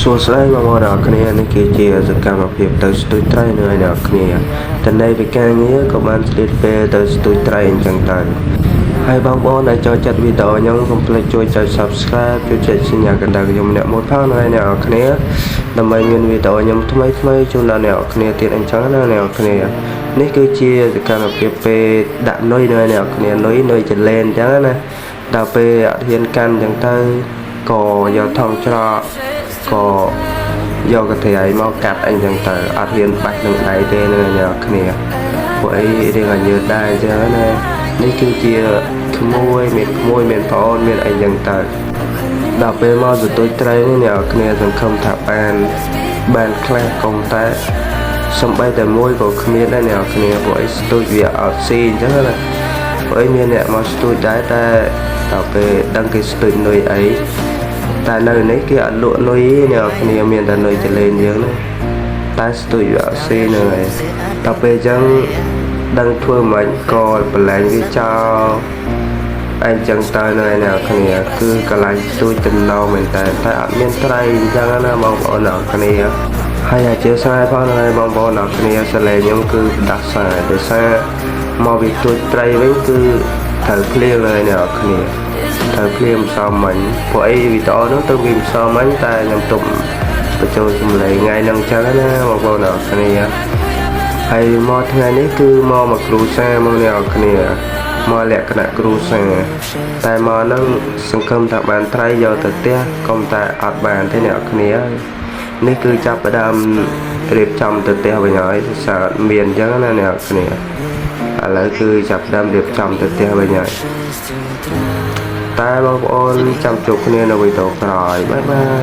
សួស្តីបងប្អូនអ្នកគ្នានេះគឺជាសកម្មភាពទៅស្ទូចត្រីនៅឯអ្នកគ្នាតន័យពីការងារក៏បានឆ្លៀតពេលទៅស្ទូចត្រីអញ្ចឹងទៅហើយបងប្អូនដែលចូលចិត្តវីដេអូខ្ញុំកុំភ្លេចជួយចុច Subscribe ជួយចុចសញ្ញាកណ្ដឹងខ្ញុំម្នាក់មួយផងនៅឯអ្នកគ្នាដើម្បីមានវីដេអូខ្ញុំថ្មីថ្មីជូនដល់អ្នកគ្នាទៀតអញ្ចឹងណាអ្នកគ្នានេះគឺជាសកម្មភាពពេលដាក់នុយនៅឯអ្នកគ្នានុយនុយចលែនអញ្ចឹងណាដល់ពេលអត់ហ៊ានកាន់អញ្ចឹងទៅក៏យកថង់ច្រកក៏យកកន្ត្រៃមកកាត់អីចឹងទៅអត់ហ៊ានបាច់នឹងដៃទេនឹងអ្នកគ្នាពួកអីរៀងឲ្យញើតដែរអញ្ចឹងណានេះគឺជាក្មួយមានក្មួយមានប្អូនមានអីចឹងទៅដល់ពេលមកស្ទូចត្រីនេះអ្នកគ្នាសង្ឃឹមថាបានបានខ្លះកុំតែសំបីតែមួយក៏គ្មានដែរអ្នកគ្នាពួកអីស្ទូចវាអត់ស៊ីអញ្ចឹងណាពួកអីមានអ្នកមកស្ទូចដែរតែដល់ពេលដឹងគេស្ទូចនុយអី តែនៅនេះគេអត់លក់នុយទេអ្នកគ្នាមានតែនុយចលេនយើងណាតែស្ទូចវាអត់ស៊ីហ្នឹងហើយដល់ពេលអញ្ចឹងដឹងធ្វើមិនក៏បលែងវាចោលអញ្ចឹងទៅនៅឯអ្នកគ្នាគឺកន្លែងស្ទូចចំណោមែនតើតែអត់មានត្រីអញ្ចឹងណាបងប្អូនអ្នកគ្នាហើយអធិស្ឋានផងហ្នឹងហើយបងប្អូនអ្នកគ្នាសលេងខ្ញុំគឺដាស់សារដោយសារមកពីទូចត្រីវិញគឺត្រូវភ្លៀងហើយអ្នកគ្នា ត្រូវភ្លាមម្សិលមិញព្រោះអីវីដេអូនោះទៅពីម្សិលមិញតែខ្ញុំទុំបញ្ចូលសំឡេងថ្ងៃហ្នឹងចឹងណាបងប្អូនអ្នកគ្នាហើយមកថ្ងៃនេះគឺមកមកគ្រូសាមកអ្នកគ្នាមកលក្ខណៈគ្រូសាតែមកហ្នឹងសង្ឃឹមថាបានត្រីយកទៅផ្ទះកុំតែអត់បានទេអ្នកគ្នានេះគឺចាប់ផ្ដើមរៀបចំទៅផ្ទះវិញហើយសរសើរមានអញ្ចឹងណាអ្នកគ្នាឥឡូវគឺចាប់ផ្ដើមរៀបចំទៅផ្ទះវិញហើយ តែបងប្អូនចាំជួបគ្នានៅវីដេអូក្រោយ bye bye.